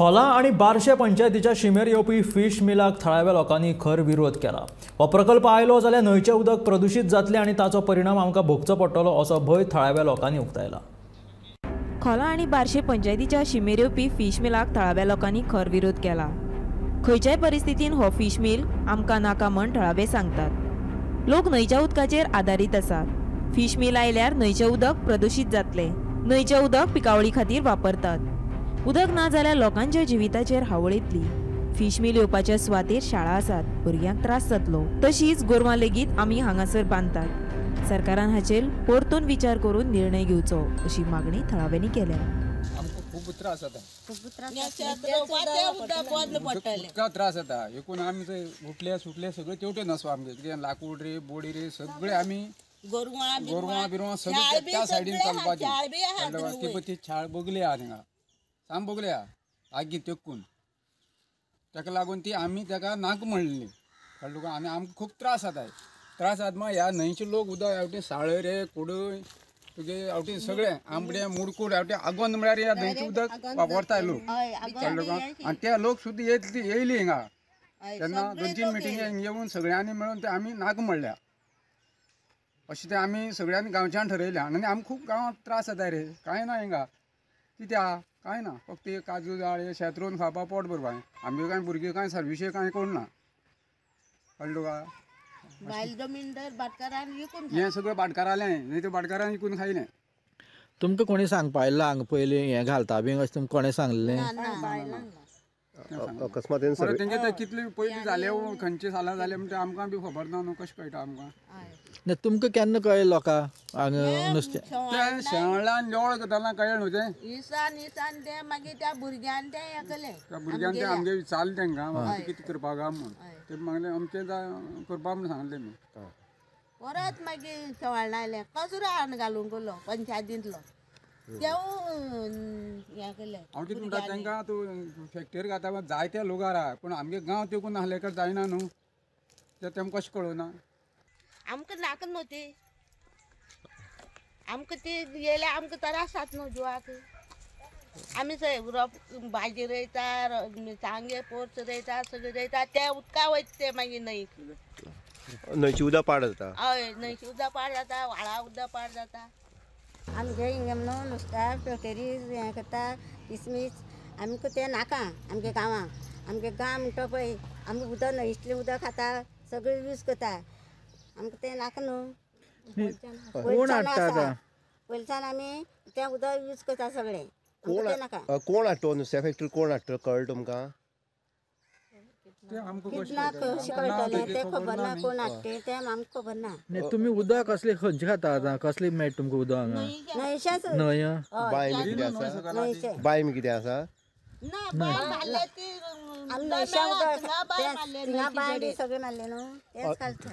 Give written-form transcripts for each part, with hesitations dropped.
खोला आनी बारशे पंचायतीच्या शिमेर येवपी फिश मिलाक थळाव्या लोकांनी खर विरोध केला। हो प्रकल्प आयलो जाल्यार न्हंयचें उदक प्रदूशीत जातलें आनी ताचो परिणाम आमकां भोगचो पडटलो असो भंय थळाव्या लोकांनी उक्तायला। खोला आनी बारशे पंचायतीच्या शिमेर येवपी फिश मिलाक थळाव्या लोकांनी खर विरोध केला। खंयच्याय परिस्थितीन हो फिश मिल आमकां नाका म्हण थळावे सांगतात। लोक न्हंयच्या उदकाचेर आदारीत आसात। फिश मिल आयल्यार न्हंयचें उदक प्रदूशीत जातलें। न्हंयचें उदक पिकावळी खातीर वापरतात। उदक ना जाल्यार लोकांच्या जिविताचेर हावळ येतली। फिश मिल येवपाच्या सुवातेर शाळा आसात, भुरग्यांक त्रास जातलो। तशीच गोरवां लेगीत आमी हांगासर बांदतात। सरकारान हाचेर परतून विचार करून निर्णय घेवचो अशी मागणी थळाव्यांनी केल्या। आमकां खूब त्रास जाता, उदका त्रास जाता। एकूण आमी उठले सुटले सगळे तेवटेन आसो आमगे, कितें लाकूड रे बोडी रे सगळे आमी गोरवां बिरवां सगळे त्या सायडीन चलपाचें। ती पळय ती छाळ बगली आहा थिंगा, साम बगली आहा आगी तेकून, ताका लागून ती आमी ताका नाक म्हणली, कळ्ळें तुका। आनी आमकां खूब त्रास जाता, त्रास जाता। मागीर ह्या न्हंयचे लोक उदक हेवटेन साळें रे कुडय तुगे हेवटेन सगळें आंबडे मुडकूड हेवटेन आगोंद म्हळ्यार ह्या न्हंयचें उदक वापरता लोक, कळ्ळें तुका। आनी ते लोक सुद्दां येयली हिंगा तेन्ना 2-3 मिटिंगे येवन सगळ्यांनी मेळून ते आमी नाक म्हणल्या अशें तें आमी सगळ्यांनी गांवच्यान ठरयलें। आनी आमकां खूब गांवांत त्रास जाता रे, कांय ना हिंगा, कित्याक कांय ना, फक्त एक काजू जाळ शेत रोवन खावपा पोट भरपा। आमगे कांय भुरगीं कांय सर्विसे कांय कोण ना, कळ्ळें तुका। हें सगळें भाटकारालें न्ही, तें भाटकारान विकून खायलें। तुमकां कोणी सांगपा आयला हांगा पयलीं हें घालता बी अशें तुमकां कोणें सांगलें? अकस्मात तेंगे ते कितले पयलीं जाले खंयचे सालां जाले म्हणटा आमकां बी खबर ना न्हू, कशें कळटा आमकां? ना तुमकां केन्ना कळ्ळें लोकांक हांगा नुस्तें? तें शेवळान लोळ करतना कळ्ळें न्हू तें, इसान इसान तें मागीर त्या भुरग्यान तें हें केलें, त्या भुरग्यान तें आमगे विचारलें तेंकां कितें करपाक काय म्हूण, ते मागलें अमकें करपा म्हूण सांगलें मी। परत मागीर शेवळां आयलें कचरो हाडून घालूंक गेलो पंचायतींतलो, हांव कितें म्हणटा तांकां तूं फॅक्टरी घाता जायते लोक आहा, पूण आमगे गांव तेकून नासले काय जायना न्हू, तें तेमकां कशें कळना। आमकां नाका न्हू ती, आमकां ती येयल्यार आमकां त्रास जाता न्हू जिवाक। आमी रोप भाजी रोयता, सांगे पोर्स रोयता, सगळें रोयता, ते उदका वयता ते मागीर न्हंयक, न्हंयची उदक पाड जाता। हय, न्हंयची उदक पाड जाता, व्हाळा उदक पाड जाता। आमगे हिंगा न्हू नुस्त्या फॅक्टरी हें करता किसमीस, आमकां तें नाका आमगे गांवांक। आमगे गांव म्हणटा पळय आमकां उदक न्हंयतलें उदक खाता, सगळें यूज करता, आमकां तें नाका न्हू। कोण हाडटा? पयलच्यान आमी तें उदक यूज करता सगळें। कोण हाडटा नुस्त्या फॅक्टरी, कोण हाडटा कळ्ळें तुमकां? कशें कळटलें तें खबर ना, कोण हाडटा तें आमकां खबर ना। तुमी उदक कसलें खंयचें खाता आतां, कसलें मेळटा तुमकां उदक हांगा? न्हंयचेंच। न्हंय बांय बी कितें आसा? बांय बी कितें आसा?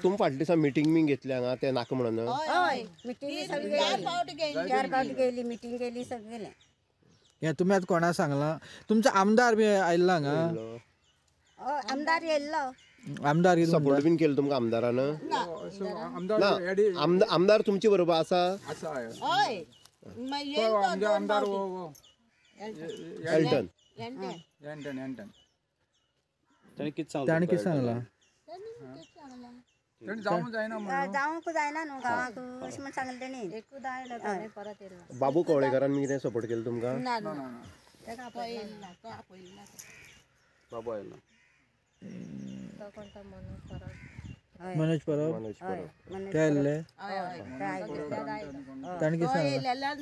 तुमी फाटल्या दिसा मिटींग बी घेतली हांगा तें नाका म्हणून? हय, मिटींग सगळी 4 फावट गेली, मिटींग गेली सगळें गेलें। हें तुमी आतां कोणा सांगलां? तुमचो आमदार बी आयिल्लो हांगा? आमदार येयल्लो। आमदार सपोर्ट बीन केलो तुमकां आमदारान? ना, आमदार तुमचे बरोबर आसा? हय, आमदार एल्टन ताणें कितें सांगलां? जावंक जायना, जावंक जायना न्हू गांवांक अशें म्हण सांगलें तेणी। बाबू कवळेकारान कितें सपोर्ट केलो तुमकां? ना ना, ताका आपयलें, तो आपयलें बाबू आयलो, मनोज परब ते आयिल्ले, ताणें कितें सांगलां?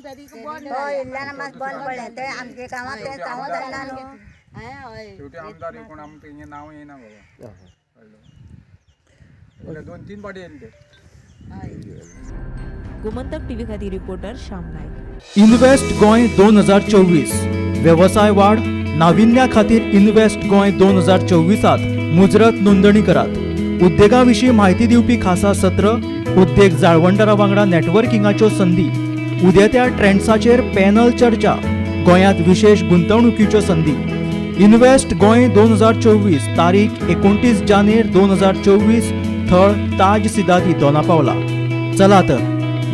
तो येयल्ल्यान मात बंद पडलें तें आमगे गांवांत, तें जावंक जायना न्हू। शेवटी आमदार कोण आमकां तेंगे नांव येयना बाबा, 2-3 फावटी येयले ते। गोमंतक टीव्ही खातीर रिपोर्टर श्याम नायक। इन्व्हेस्ट गोंय 2024 वेवसाय वाड नाविन्या खातीर इन्व्हेस्ट गोंय 2024 मुजरत नोंदणी करात। उद्देगा विशीं म्हायती दिवपी खासा सत्र, उद्देग जाळवणदारा वांगडा नेटवर्किंगाच्यो संदी, उदेत्या ट्रेंड्साचेर पॅनल चर्चा, गोंयांत विशेष गुंतवणुकीच्यो संदी। इन्व्हेस्ट गोंय 2024 तारीख 29 जानेर 2024, थळ ताज सिदादी दोनापावला। चला तर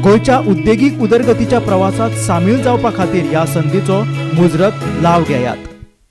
गोंयच्या उद्देगीक उदरगतीच्या प्रवासात सामील जावपा खातीर ह्या संदीचो मुजरत लाव घेयात।